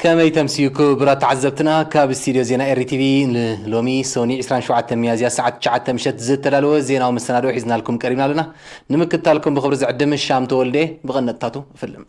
ከመይ ተምስዩ ክቡራት ተዓዘብትና፣ ካብ ስቱድዮ ዜና ኤሪ ቲቪ ንሎሚ ሶኒ ዕስራን ሸውዓተን ሚያዝያ ሰዓት ትሽዓተ ምሸት ዝተዳለወ ዜናዊ መሰናድኦ ሒዝናልኩም ቀሪብና ኣለና። ንምክትታልኩም ብኽብሪ ዝዕድም ሻም ተወልደ። ብቐነጥታቱ እፍልም።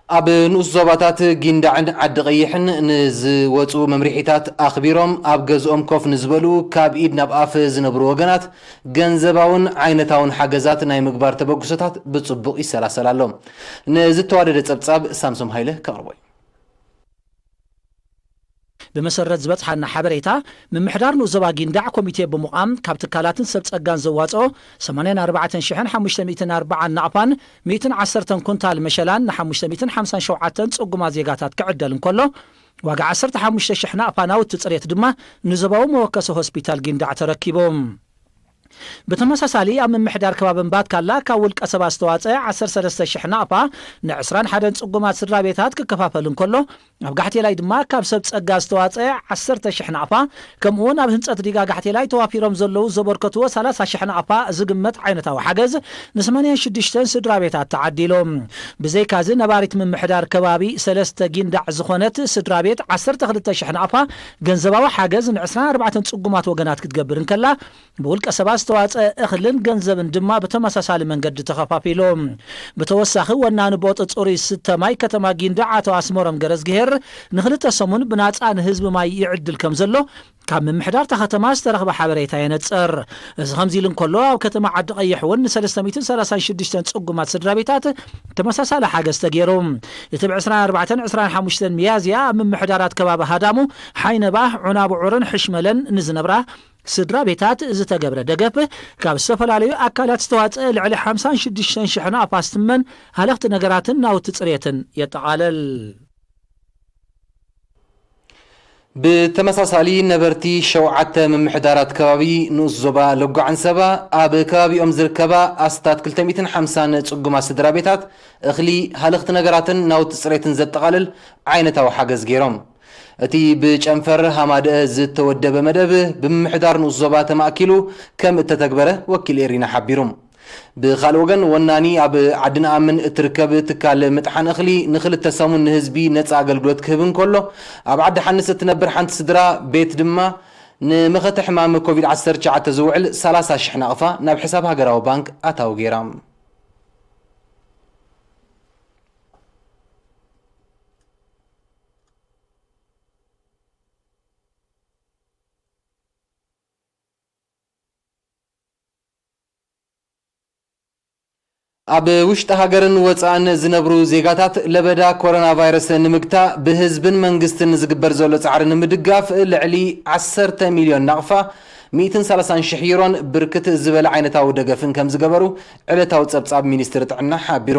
ኣብ ንኡስ ዞባታት ጊንዳዕን ዓዲ ቀይሕን ንዝወፁ መምርሒታት ኣኽቢሮም ኣብ ገዝኦም ኮፍ ንዝበሉ ካብ ኢድ ናብ ኣፍ ዝነብሩ ወገናት ገንዘባውን ዓይነታውን ሓገዛት ናይ ምግባር ተበግሶታት ብፅቡቕ ይሰላሰል ኣሎ። ንዝተዋደደ ጸብጻብ ሳምሶም ሃይለ ከቕርቦ እዩ። ብመሰረት ዝበጽሓና ሓበሬታ፣ ምምሕዳር ንኡስ ዞባ ጊንዳዕ ኮሚቴ ብምቋም፣ ካብ ትካላትን ሰብ ጸጋን ዘዋጽኦ ሰማንያን ኣርባዕተን ሽሕን ሓሙሽተ ሚእትን ኣርባዓን ናቕፋን ሚእትን ዓሰርተን ኩንታል መሸላን ንሓሙሽተ ሚእትን ሓምሳን ሸውዓተን ጽጉማት ዜጋታት ክዕደል እንከሎ፣ ዋጋ ዓሰርተ ሓሙሽተ ሽሕ ናቕፋ ናውቲ ጽሬት ድማ ንዞባዊ መወከሲ ሆስፒታል ጊንዳዕ ተረኪቡ። ብተመሳሳሊ፣ ኣብ ምምሕዳር ከባቢ እምባትካላ ካብ ውልቀ ሰባት ዝተዋጸአ ዓሰርተ ሰለስተ ሽሕ ናቕፋ ንዕስራን ሓደን ጽጉማት ስድራ ቤታት ክከፋፈል እንከሎ፣ ኣብ ጋሕቴላይ ድማ ካብ ሰብ ጸጋ ዝተዋጸአ ዓሰርተ ሽሕ ናቕፋ፣ ከምኡውን ኣብ ህንጸት ዲጋ ጋሕቴላይ ተዋፊሮም ዘለዉ ዘበርከትዎ ሰላሳ ሽሕ ናቕፋ ዝግመት ዓይነታዊ ሓገዝ ንሰማንያን ሽዱሽተን ስድራ ቤታት ተዓዲሉ። ብዘይካዚ፣ ነባሪት ምምሕዳር ከባቢ ሰለስተ ጊንዳዕ ዝኾነት ስድራ ቤት ዓሰርተ ክልተ ሽሕ ናቕፋ ገንዘባዊ ሓገዝ ንዕስራን ኣርባዕተን ጽጉማት ወገናት ክትገብር እንከላ፣ ብውልቀ ሰባት ዝተዋጸአ እኽልን ገንዘብን ድማ ብተመሳሳሊ መንገዲ ተኸፋፊሉ። ብተወሳኺ፣ ወናኒ ቦጥ ጽሩይ ስተ ማይ ከተማ ጊንዳዕ ኣቶ ኣስመሮም ገረዝግሄር፣ ንኽልተ ሰሙን ብናጻ ንህዝቢ ማይ ይዕድል ከም ዘሎ ካብ ምምሕዳር እታ ከተማ ዝተረኽበ ሓበሬታ የነጽር። እዚ ከምዚ ኢሉ እንከሎ፣ ኣብ ከተማ ዓዲ ቀይሕ እውን ንሰለስተ ሚእትን ሰላሳን ሽዱሽተን ጽጉማት ስድራ ቤታት ተመሳሳሊ ሓገዝ ተገይሩ። እቲ ብ ዕስራን ኣርባዕተን ዕስራን ሓሙሽተን ሚያዝያ ኣብ ምምሕዳራት ከባቢ ሃዳሙ፣ ሓይነባ፣ ዑናብዑርን ሕሽመለን ንዝነብራ ስድራ ቤታት ዝተገብረ ደገፍ፣ ካብ ዝተፈላለዩ ኣካላት ዝተዋጸአ ልዕሊ ሓምሳን ሽዱሽተን ሽሕ ናቕፋ ዝትመን ሃለኽቲ ነገራትን ናውቲ ጽሬትን የጠቓልል። ብተመሳሳሊ፣ ነበርቲ ሸውዓተ ምምሕዳራት ከባቢ ንኡስ ዞባ ለጓ ዓንሰባ፣ ኣብ ከባቢኦም ዝርከባ ኣስታት ክልተ ሚእትን ሓምሳን ጽጉማት ስድራ ቤታት እኽሊ፣ ሃለኽቲ ነገራትን ናውቲ ጽሬትን ዘጠቓልል ዓይነታዊ ሓገዝ ገይሮም። እቲ ብጨንፈር ሃማደአ ዝተወደበ መደብ ብምምሕዳር ንኡስ ዞባ ተማእኪሉ ከም እተተግበረ ወኪል ኤሪና ሓቢሩ። ብኻልእ ወገን፣ ወናኒ ኣብ ዓዲ ነኣምን እትርከብ ትካል ምጥሓን እኽሊ ንኽልተ ሰሙን ንህዝቢ ነጻ ኣገልግሎት ክህብ እንከሎ፣ ኣብ ዓዲ ሓንስ እትነብር ሓንቲ ስድራ ቤት ድማ ንመኸተ ሕማም ኮቪድ ዓሰርተ ትሽዓተ ዝውዕል ሰላሳ ሽሕ ናቕፋ ናብ ሕሳብ ሃገራዊ ባንክ ኣታዊ ገይራ። ኣብ ውሽጢ ሃገርን ወጻእን ዝነብሩ ዜጋታት ለበዳ ኮሮና ቫይረስ ንምግታእ ብህዝብን መንግስትን ዝግበር ዘሎ ጻዕሪ ንምድጋፍ ልዕሊ ዓሰርተ ሚልዮን ናቕፋ፣ ሚእትን ሰላሳን ሽሕ ዩሮን ብርክት ዝበለ ዓይነታዊ ደገፍን ከም ዝገበሩ ዕለታዊ ጸብጻብ ሚኒስትሪ ጥዕና ሓቢሩ።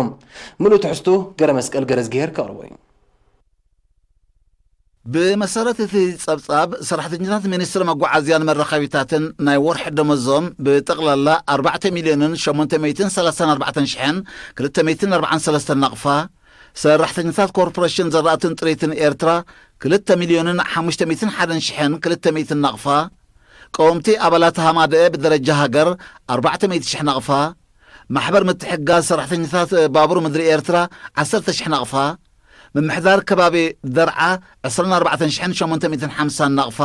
ምሉእ ትሕዝቱ ገረመስቀል ገረዝግሄር ከቕርቦ እዩ። ብመሰረት እቲ ጸብጻብ፣ ሰራሕተኛታት ሚኒስትሪ መጓዓዝያን መራኸቢታትን ናይ ወርሒ ደመዞም ብጠቕላላ ኣርባዕተ ሚልዮንን ሸሞንተ ሚእትን ሰላሳን ኣርባዕተን ሽሕን ክልተ ሚእትን ኣርባዓን ሰለስተን ናቕፋ፣ ሰራሕተኛታት ኮርፖሬሽን ዘራእትን ጥሪትን ኤርትራ ክልተ ሚልዮንን ሓሙሽተ ሚእትን ሓደን ሽሕን ክልተ ሚእትን ናቕፋ፣ ቀወምቲ ኣባላት ሃማደኤ ብደረጃ ሃገር ኣርባዕተ ሚእቲ ሽሕ ናቕፋ፣ ማሕበር ምትሕግጋዝ ሰራሕተኛታት ባቡር ምድሪ ኤርትራ ዓሰርተ ሽሕ ናቕፋ፣ ምምሕዳር ከባቢ ደርዓ ዕስራን ኣርባዕተን ሽሕን ሸሞንተ ሚእትን ሓምሳን ናቕፋ፣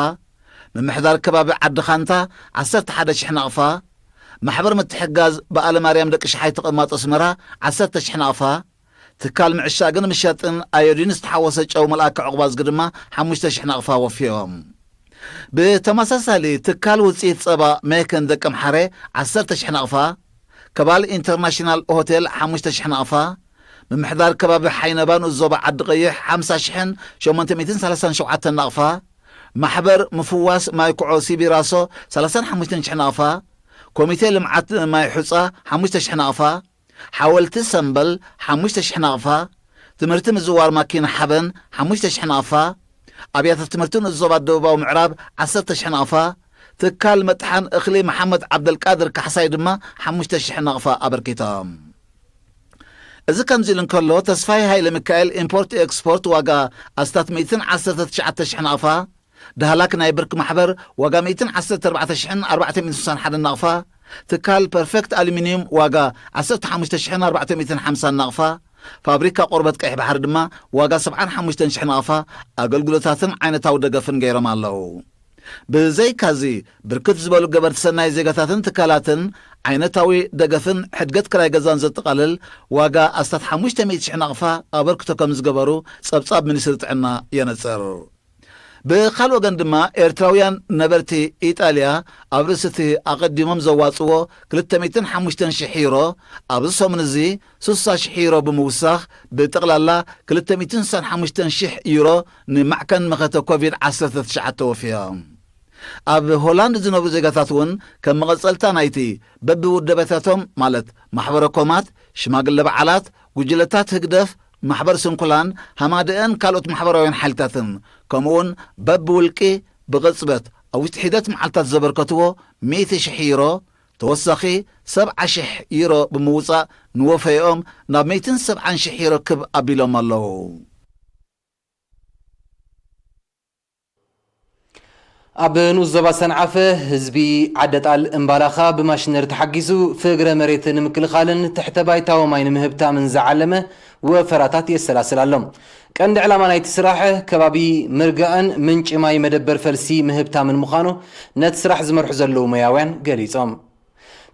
ምምሕዳር ከባቢ ዓዲ ኻንታ ዓሰርተ ሓደ ሽሕ ናቕፋ፣ ማሕበር ምትሕጋዝ በዓለ ማርያም ደቂ ሸሓይ ተቐማጦ ኣስመራ ዓሰርተ ሽሕ ናቕፋ፣ ትካል ምዕሻግን ምሻጥን ኣዮዲን ዝተሓወሰ ጨው መልኣከ ዕቑባዝጊ ድማ ሓሙሽተ ሽሕ ናቕፋ ወፍዮም። ብተመሳሳሊ ትካል ውፅኢት ጸባ ሜክን ደቂ ኣምሓረ ዓሰርተ ሽሕ ናቕፋ፣ ከባል ኢንተርናሽናል ሆቴል ሓሙሽተ ሽሕ ናቕፋ፣ ምምሕዳር ከባቢ ሓይነባ ንኡስ ዞባ ዓዲ ቀይሕ ሓምሳ ሽሕን ሸሞንተ ሚእትን ሰላሳን ሸውዓተን ናቕፋ፣ ማሕበር ምፍዋስ ማይ ኩዖ ሲቢራሶ ሰላሳን ሓሙሽተን ሽሕ ናቕፋ፣ ኮሚቴ ልምዓት ማይ ሑጻ ሓሙሽተ ሽሕ ናቕፋ፣ ሓወልቲ ሰምበል ሓሙሽተ ሽሕ ናቕፋ፣ ትምህርቲ ምዝዋር ማኪና ሓበን ሓሙሽተ ሽሕ ናቕፋ፣ ኣብያተ ትምህርቲ ንኡስ ዞባ ደቡባዊ ምዕራብ ዓሰርተ ሽሕ ናቕፋ፣ ትካል መጥሓን እኽሊ መሓመድ ዓብደልቃድር ካሕሳይ ድማ ሓሙሽተ ሽሕ ናቕፋ ኣበርኪቶም። እዚ ከምዚ ኢሉ እንከሎ፣ ተስፋይ ሃይለ ሚካኤል ኢምፖርት ኤክስፖርት ዋጋ ኣስታት ሚእትን ዓሰርተ ትሽዓተ ሽሕ ናቕፋ፣ ዳህላክ ናይ ብርክ ማሕበር ዋጋ ሚእትን ዓሰርተ ኣርባዕተ ሽሕን ኣርባዕተ ሚእትን ስሳን ሓደን ናቕፋ፣ ትካል ፐርፌክት ኣሉሚንዩም ዋጋ ዓሰርተ ሓሙሽተ ሽሕን ኣርባዕተ ሚእትን ሓምሳን ናቕፋ፣ ፋብሪካ ቆርበት ቀይሕ ባሕሪ ድማ ዋጋ ሰብዓን ሓሙሽተን ሽሕ ናቕፋ ኣገልግሎታትን ዓይነታዊ ደገፍን ገይሮም ኣለዉ። ብዘይካዚ፣ ብርክት ዝበሉ ገበርቲ ሰናይ ዜጋታትን ትካላትን ዓይነታዊ ደገፍን ሕድገት ክራይ ገዛን ዘጠቓልል ዋጋ ኣስታት ሓሙሽተ ሚእቲ ሽሕ ናቕፋ ኣበርክቶ ከም ዝገበሩ ጸብጻብ ሚኒስትሪ ጥዕና የነጽር። ብኻልእ ወገን ድማ፣ ኤርትራውያን ነበርቲ ኢጣልያ ኣብ ርእሲ እቲ ኣቐዲሞም ዘዋጽዎ ክልተ ሚእትን ሓሙሽተን ሽሕ ዩሮ፣ ኣብዚ ሰሙን እዚ ስሳ ሽሕ ዩሮ ብምውሳኽ፣ ብጠቕላላ ክልተ ሚእትን ስሳን ሓሙሽተን ሽሕ ዩሮ ንማዕከን መኸተ ኮቪድ ዓሰርተ ትሽዓተ ወፍዮም። ኣብ ሆላንድ ዝነብሩ ዜጋታት እውን ከም መቐጸልታ ናይቲ በብውደበታቶም፣ ማለት ማሕበረ ኮማት፣ ሽማግለ በዓላት፣ ጉጅለታት ህግደፍ፣ ማሕበር ስንኩላን፣ ሃማደአን ካልኦት ማሕበራውያን ሓይልታትን፣ ከምኡውን በብውልቂ ብቕጽበት ኣብ ውሽጢ ሒደት መዓልታት ዘበርከትዎ ሚእቲ ሽሕ ዩሮ፣ ተወሳኺ ሰብዓ ሽሕ ዩሮ ብምውጻእ ንወፈይኦም ናብ ሚእትን ሰብዓን ሽሕ ዩሮ ክብ ኣቢሎም ኣለዉ። ኣብ ንኡስ ዞባ ሰንዓፈ፣ ህዝቢ ዓደጣል እምባላኻ ብማሽነሪ ተሓጊዙ ፍግረ መሬት ንምክልኻልን ትሕተ ባይታዊ ማይ ንምህብታምን ዝዓለመ ወፈራታት የሰላስል ኣሎ። ቀንዲ ዕላማ ናይቲ ስራሕ፣ ከባቢ ምርጋእን ምንጪ ማይ መደበር ፈልሲ ምህብታምን ምዃኑ፣ ነቲ ስራሕ ዝመርሑ ዘለዉ ሞያውያን ገሊጾም።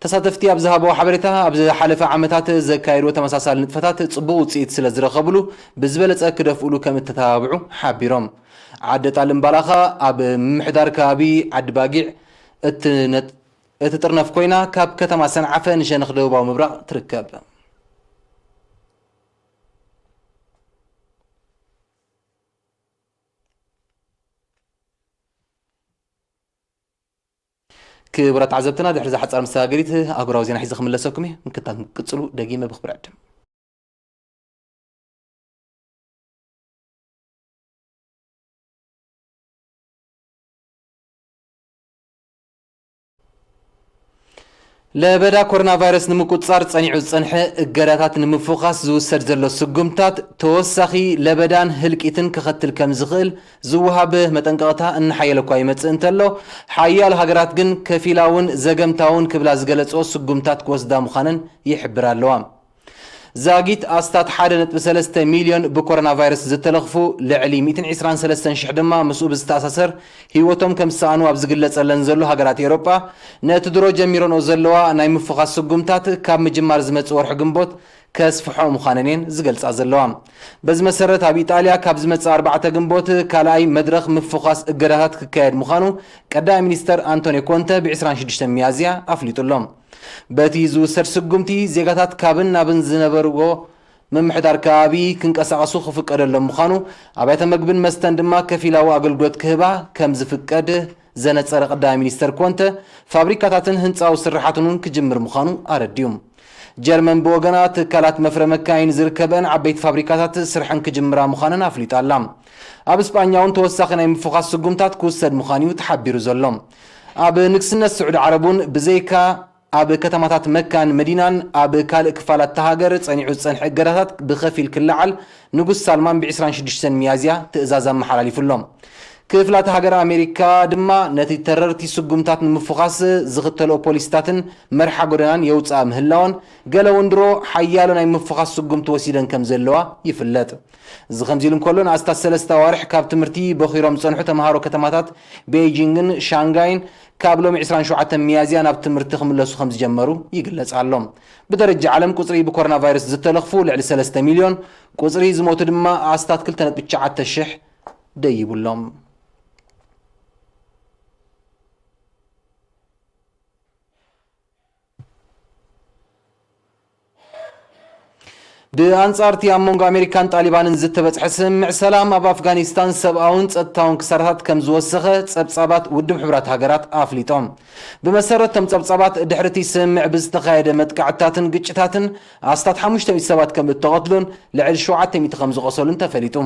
ተሳተፍቲ ኣብ ዝሃብዎ ሓበሬታ፣ ኣብ ዝሓለፈ ዓመታት ዘካየድዎ ተመሳሳሊ ንጥፈታት ጽቡቕ ውጽኢት ስለ ዝረኸብሉ፣ ብዝበለጸ ክደፍእሉ ከም እተተባብዑ ሓቢሮም። ዓዲ ጣል እምባላኻ ኣብ ምምሕዳር ከባቢ ዓዲ ባጊዕ እትነጥ-፣ እትጥርነፍ ኮይና፣ ካብ ከተማ ሰንዓፈ ንሸነኽ ደቡባዊ ምብራቕ ትርከብ። ክቡራት ተዓዘብትና፣ ድሕሪ እዛ ሓጻር መሰጋገሪት ኣህጉራዊ ዜና ሒዘ ክምለሰኩም እየ። ምክትታል ክትቅጽሉ ደጊመ ብኽብሪ ዕድም። ለበዳ ኮሮና ቫይረስ ንምቁጽጻር ጸኒዑ ዝጸንሐ እገዳታት ንምፍዃስ ዝውሰድ ዘሎ ስጉምታት፣ ተወሳኺ ለበዳን ህልቂትን ከኸትል ከም ዝኽእል ዝወሃብ መጠንቀቕታ እናሓየለ እኳ ይመጽእ እንተሎ፣ ሓያሎ ሃገራት ግን ከፊላውን ዘገምታውን ክብላ ዝገለጽኦ ስጉምታት ክወስዳ ምዃነን ይሕብራ ኣለዋ። ዛጊት ኣስታት ሓደ ነጥቢ ሰለስተ ሚልዮን ብኮሮና ቫይረስ ዝተለኽፉ፣ ልዕሊ ሚእትን ዕስራን ሰለስተን ሽሕ ድማ ምስኡ ብዝተኣሳሰር ህይወቶም ከም ዝሰኣኑ ኣብ ዝግለጸለን ዘሎ ሃገራት ኤውሮጳ፣ ነቲ ድሮ ጀሚረንኦ ዘለዋ ናይ ምፍዃስ ስጉምታት ካብ ምጅማር ዝመጽእ ወርሒ ግንቦት ከስፍሖ ምዃነን እየን ዝገልጻ ዘለዋ። በዚ መሰረት፣ ኣብ ኢጣልያ ካብ ዝመጽእ ኣርባዕተ ግንቦት ካልኣይ መድረኽ ምፍዃስ እገዳታት ክካየድ ምዃኑ ቀዳማይ ሚኒስተር ኣንቶኒ ኮንተ ብ ዕስራን ሽዱሽተን ሚያዝያ ኣፍሊጡ ኣሎ። በቲ ዝውሰድ ስጉምቲ፣ ዜጋታት ካብን ናብን ዝነበርዎ ምምሕዳር ከባቢ ክንቀሳቐሱ ክፍቀደሎም ምዃኑ፣ ኣብያተ መግብን መስተን ድማ ከፊላዊ ኣገልግሎት ክህባ ከም ዝፍቀድ ዘነጸረ ቀዳማይ ሚኒስተር ኮንተ፣ ፋብሪካታትን ህንጻዊ ስርሓትን እውን ክጅምር ምዃኑ ኣረድዩ። ጀርመን ብወገና፣ ትካላት መፍረ መካይን ዝርከበን ዓበይቲ ፋብሪካታት ስርሐን ክጅምራ ምዃነን ኣፍሊጣ ኣላ። ኣብ እስጳኛ እውን ተወሳኺ ናይ ምፍዃስ ስጉምታት ክውሰድ ምዃኑ እዩ ተሓቢሩ ዘሎ። ኣብ ንግስነት ስዑዲ ዓረብ እውን ብዘይካ ኣብ ከተማታት መካን መዲናን ኣብ ካልእ ክፋላት እታ ሃገር ጸኒዑ ዝጸንሐ እገዳታት ብኸፊል ክለዓል ንጉስ ሳልማን ብ ዕስራን ሽዱሽተን ሚያዝያ ትእዛዝ ኣመሓላሊፉ ኣሎ። ክፍላተ ሃገር ኣሜሪካ ድማ ነቲ ተረርቲ ስጉምታት ንምፍዃስ ዝኽተልኦ ፖሊሲታትን መርሓ ጎደናን የውፅኣ ምህላወን፣ ገለ እውን ድሮ ሓያሎ ናይ ምፍዃስ ስጉምቲ ወሲደን ከም ዘለዋ ይፍለጥ። እዚ ከምዚ ኢሉ እንከሎ፣ ንኣስታት ሰለስተ ኣዋርሕ ካብ ትምህርቲ በኺሮም ዝጸንሑ ተምሃሮ ከተማታት ቤይጂንግን ሻንጋይን ካብ ሎሚ ዕስራን ሸውዓተን ሚያዝያ ናብ ትምህርቲ ክምለሱ ከም ዝጀመሩ ይግለጽ ኣሎ። ብደረጃ ዓለም ቁጽሪ ብኮሮና ቫይረስ ዝተለኽፉ ልዕሊ ሰለስተ ሚልዮን፣ ቁጽሪ ዝሞቱ ድማ ኣስታት ክልተ ነጥቢ ትሽዓተ ሽሕ ደይቡ ኣሎ። ብኣንጻር እቲ ኣብ መንጎ ኣሜሪካን ጣሊባንን ዝተበጽሐ ስምምዕ ሰላም፣ ኣብ ኣፍጋኒስታን ሰብኣውን ጸጥታውን ክሳራታት ከም ዝወሰኸ ጸብጻባት ውድብ ሕቡራት ሃገራት ኣፍሊጦም። ብመሰረት እቶም ጸብጻባት፣ ድሕሪ እቲ ስምምዕ ብዝተኻየደ መጥቃዕትታትን ግጭታትን ኣስታት ሓሙሽተ ሚእቲ ሰባት ከም እተቐትሉን ልዕሊ ሸውዓተ ሚእቲ ከም ዝቖሰሉን ተፈሊጡ።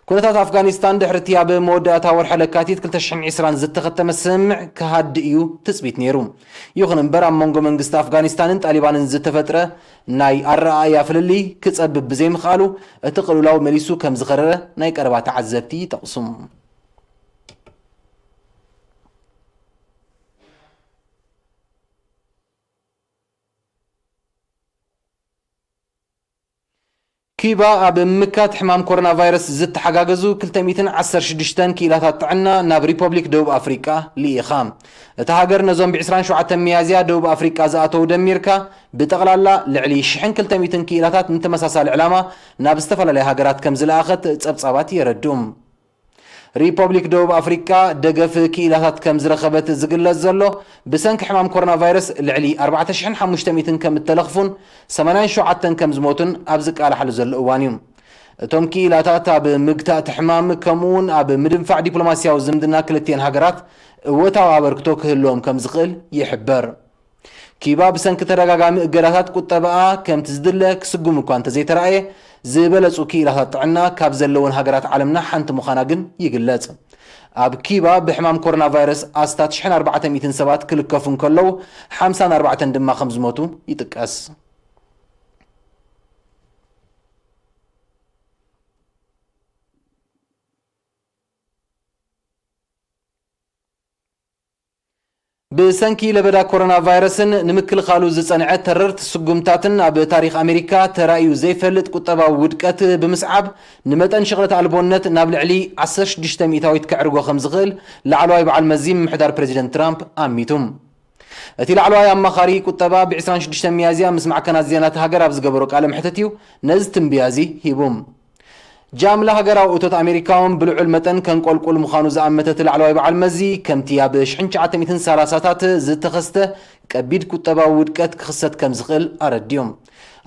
ኩነታት ኣፍጋኒስታን ድሕሪ እቲ ኣብ መወዳእታ ወርሒ ለካቲት ክልተ ሽሕን ዕስራን ዝተኸተመ ስምምዕ ክሃድእ እዩ ትጽቢት ነይሩ። ይኹን እምበር፣ ኣብ መንጎ መንግስቲ ኣፍጋኒስታንን ጣሊባንን ዝተፈጥረ ናይ ኣረኣእያ ፍልልይ ክጸብብ ብዘይምኽኣሉ፣ እቲ ቅልውላው መሊሱ ከም ዝኸረረ ናይ ቀረባ ተዓዘብቲ ይጠቕሱ። ኪባ ኣብ ምምካት ሕማም ኮሮና ቫይረስ ዝተሓጋገዙ ክልተ ሚእትን ዓሰርተ ሽዱሽተን ክኢላታት ጥዕና ናብ ሪፐብሊክ ደቡብ ኣፍሪቃ ልኢኻ። እታ ሃገር ነዞም ብ ዕስራን ሸውዓተን ሚያዝያ ደቡብ ኣፍሪቃ ዝኣተዉ ደሚርካ፣ ብጠቕላላ ልዕሊ ሽሕን ክልተ ሚእትን ክኢላታት ንተመሳሳሊ ዕላማ ናብ ዝተፈላለያ ሃገራት ከም ዝለኣኸት ጸብጻባት የረድኡ። ሪፐብሊክ ደቡብ ኣፍሪቃ ደገፍ ክኢላታት ከም ዝረኸበት ዝግለጽ ዘሎ፣ ብሰንኪ ሕማም ኮሮና ቫይረስ ልዕሊ ኣርባዕተ ሽሕን ሓሙሽተ ሚእትን ከም እተለኽፉን ሰማንያን ሸውዓተን ከም ዝሞቱን ኣብ ዝቃላሓሉ ዘሎ እዋን እዩ። እቶም ክኢላታት ኣብ ምግታእ እቲ ሕማም፣ ከምኡ እውን ኣብ ምድንፋዕ ዲፕሎማስያዊ ዝምድና ክልቲኤን ሃገራት እወታዊ ኣበርክቶ ክህልዎም ከም ዝኽእል ይሕበር። ኪባ ብሰንኪ ተደጋጋሚ እገዳታት ቁጠባኣ ከምቲ ዝድለ ክስጉም እኳ እንተዘይተራእየ፣ ዝበለጹ ክኢላታት ጥዕና ካብ ዘለወን ሃገራት ዓለምና ሓንቲ ምዃና ግን ይግለጽ። ኣብ ኪባ ብሕማም ኮሮና ቫይረስ ኣስታት ሽሕን ኣርባዕተ ሚእትን ሰባት ክልከፉ እንከለዉ፣ ሓምሳን ኣርባዕተን ድማ ከም ዝሞቱ ይጥቀስ። ብሰንኪ ለበዳ ኮሮና ቫይረስን ንምክልኻሉ ዝጸንዐ ተረርቲ ስጉምታትን ኣብ ታሪኽ ኣሜሪካ ተራእዩ ዘይፈልጥ ቁጠባዊ ውድቀት ብምስዓብ፣ ንመጠን ሽቕለት ኣልቦነት ናብ ልዕሊ ዓሰርተ ሽዱሽተ ሚእታዊት ከዕርጎ ከም ዝኽእል ላዕለዋይ በዓል መዚ ምምሕዳር ፕረዚደንት ትራምፕ ኣሚቱ። እቲ ላዕለዋይ ኣማኻሪ ቁጠባ ብ ዕስራን ሽዱሽተ ሚያዝያ ምስ ማዕከናት ዜና እታ ሃገር ኣብ ዝገበሮ ቃለ መሕትት እዩ ነዚ ትንበያ እዚ ሂቡ። ጃምላ ሃገራዊ እቶት ኣሜሪካ እውን ብልዑል መጠን ከንቆልቁል ምዃኑ ዝኣመተ እቲ ላዕለዋይ በዓል መዚ፣ ከምቲ ኣብ ሽሕን ትሽዓተ ሚእትን ሰላሳታት ዝተኸስተ ከቢድ ቁጠባዊ ውድቀት ክኽሰት ከም ዝኽእል ኣረዲኡ።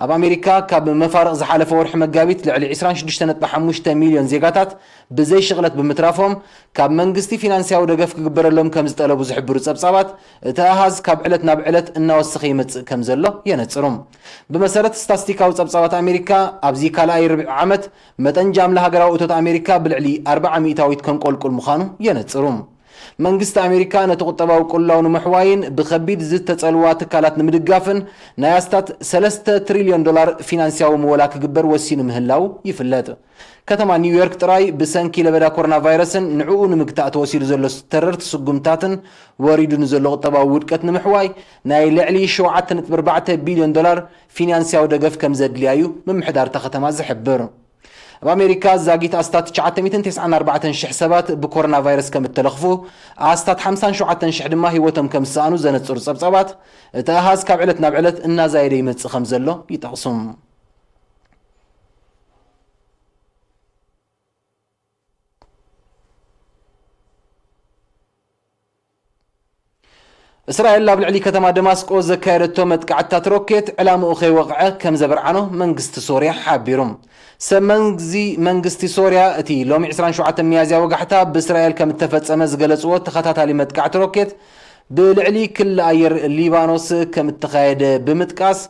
ኣብ ኣሜሪካ ካብ መፋርቕ ዝሓለፈ ወርሒ መጋቢት ልዕሊ ዕስራን ሽዱሽተ ነጥቢ ሓሙሽተ ሚልዮን ዜጋታት ብዘይ ሽቕለት ብምትራፎም፣ ካብ መንግስቲ ፊናንስያዊ ደገፍ ክግበረሎም ከም ዝጠለቡ ዝሕብሩ ጸብጻባት፣ እቲ ኣሃዝ ካብ ዕለት ናብ ዕለት እናወሰኸ ይመጽእ ከም ዘሎ የነጽሩ። ብመሰረት ስታስቲካዊ ጸብጻባት ኣሜሪካ፣ ኣብዚ ካልኣይ ርብዒ ዓመት መጠን ጃምላ ሃገራዊ እቶት ኣሜሪካ ብልዕሊ ኣርብዓ ሚእታዊት ከንቆልቁል ምዃኑ የነጽሩ። መንግስቲ ኣሜሪካ ነቲ ቁጠባዊ ቅልውላው ንምሕዋይን ብኸቢድ ዝተጸልዋ ትካላት ንምድጋፍን ናይ ኣስታት ሰለስተ ትሪልዮን ዶላር ፊናንስያዊ ምወላ ክግበር ወሲኑ ምህላው ይፍለጥ። ከተማ ኒውዮርክ ጥራይ ብሰንኪ ለበዳ ኮሮና ቫይረስን ንዕኡ ንምግታእ ተወሲዱ ዘሎ ተረርቲ ስጉምታትን ወሪዱ ንዘሎ ቁጠባዊ ውድቀት ንምሕዋይ ናይ ልዕሊ ሸውዓተ ነጥቢ ኣርባዕተ ቢልዮን ዶላር ፊናንስያዊ ደገፍ ከም ዘድልያ እዩ ምምሕዳር እታ ከተማ ዝሕብር። ኣብ ኣሜሪካ ዛጊት ኣስታት ትሽዓተ ሚእትን ተስዓን ኣርባዕተን ሽሕ ሰባት ብኮሮና ቫይረስ ከም እተለኽፉ፣ ኣስታት ሓምሳን ሸውዓተን ሽሕ ድማ ህይወቶም ከም ዝሰኣኑ ዘነጽሩ ጸብጻባት፣ እቲ ኣሃዝ ካብ ዕለት ናብ ዕለት እናዛየደ ይመጽእ ከም ዘሎ ይጠቕሱ። እስራኤል ኣብ ልዕሊ ከተማ ደማስቆ ዘካየደቶ መጥቃዕትታት ሮኬት ዕላምኡ ከይወቕዐ ከም ዘበርዓኖ መንግስቲ ሶርያ ሓቢሩ። ሰብ መዚ መንግስቲ ሶርያ፣ እቲ ሎሚ ዕስራን ሸውዓተን ሚያዝያ ወጋሕታ ብእስራኤል ከም እተፈጸመ ዝገለጽዎ ተኸታታሊ መጥቃዕቲ ሮኬት፣ ብልዕሊ ክሊ ኣየር ሊባኖስ ከም እተኻየደ ብምጥቃስ፣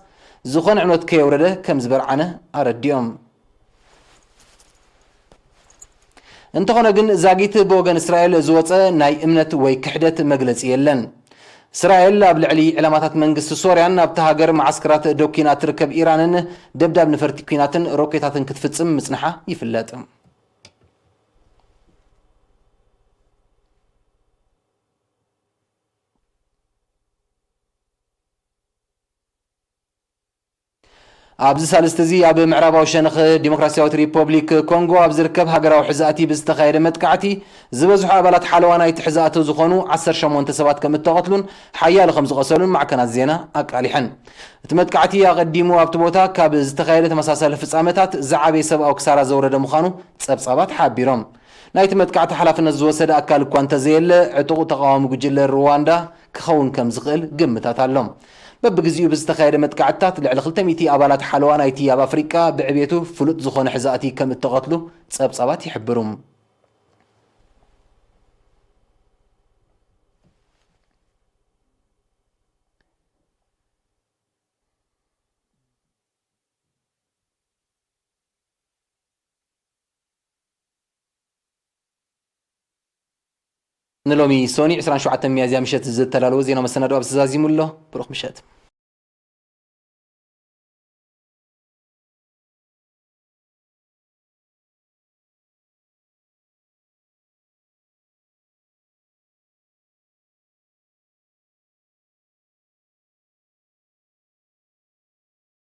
ዝኾነ ዕንወት ከየውረደ ከም ዝበርዓነ ኣረዲኦም። እንተኾነ ግን፣ ዛጊት ብወገን እስራኤል ዝወጸ ናይ እምነት ወይ ክሕደት መግለጺ የለን። እስራኤል ኣብ ልዕሊ ዕላማታት መንግስቲ ሶርያን ኣብታ ሃገር መዓስከራት ደኲና ትርከብ ኢራንን ደብዳብ ነፈርቲ ኲናትን ሮኬታትን ክትፍጽም ምጽንሓ ይፍለጥ። ኣብዚ ሳልስቲ እዚ ኣብ ምዕራባዊ ሸነኽ ዲሞክራሲያዊት ሪፖብሊክ ኮንጎ ኣብ ዝርከብ ሃገራዊ ሕዛእቲ ብዝተኻየደ መጥቃዕቲ ዝበዝሑ ኣባላት ሓለዋ ናይቲ ሕዛእቲ ዝኾኑ ዓሰርተ ሸሞንተ ሰባት ከም እተቐትሉን ሓያሎ ከም ዝቐሰሉን ማዕከናት ዜና ኣቃሊሐን። እቲ መጥቃዕቲ ኣቐዲሙ ኣብቲ ቦታ ካብ ዝተኻየደ ተመሳሳሊ ፍጻመታት ዝዓበየ ሰብኣዊ ክሳራ ዘውረደ ምዃኑ ጸብጻባት ሓቢሮም። ናይቲ መጥቃዕቲ ሓላፍነት ዝወሰደ ኣካል እኳ እንተዘየለ ዕጡቕ ተቓዋሚ ጉጅለ ሩዋንዳ ክኸውን ከም ዝኽእል ግምታት ኣሎ። በብግዚኡ ብዝተኻየደ መጥቃዕትታት ልዕሊ ክልተ ሚእቲ ኣባላት ሓለዋ ናይቲ ኣብ ኣፍሪቃ ብዕቤቱ ፍሉጥ ዝኾነ ሕዛእቲ ከም እተቐትሉ ጸብጻባት ይሕብሩ። ንሎሚ ሶኒ ዕስራን ሸውዓተን ሚያዝያ ምሸት ዝተዳለወ ዜና መሰናዶ ኣብዚ ተዛዚሙ ኣሎ። ብሩኽ ምሸት።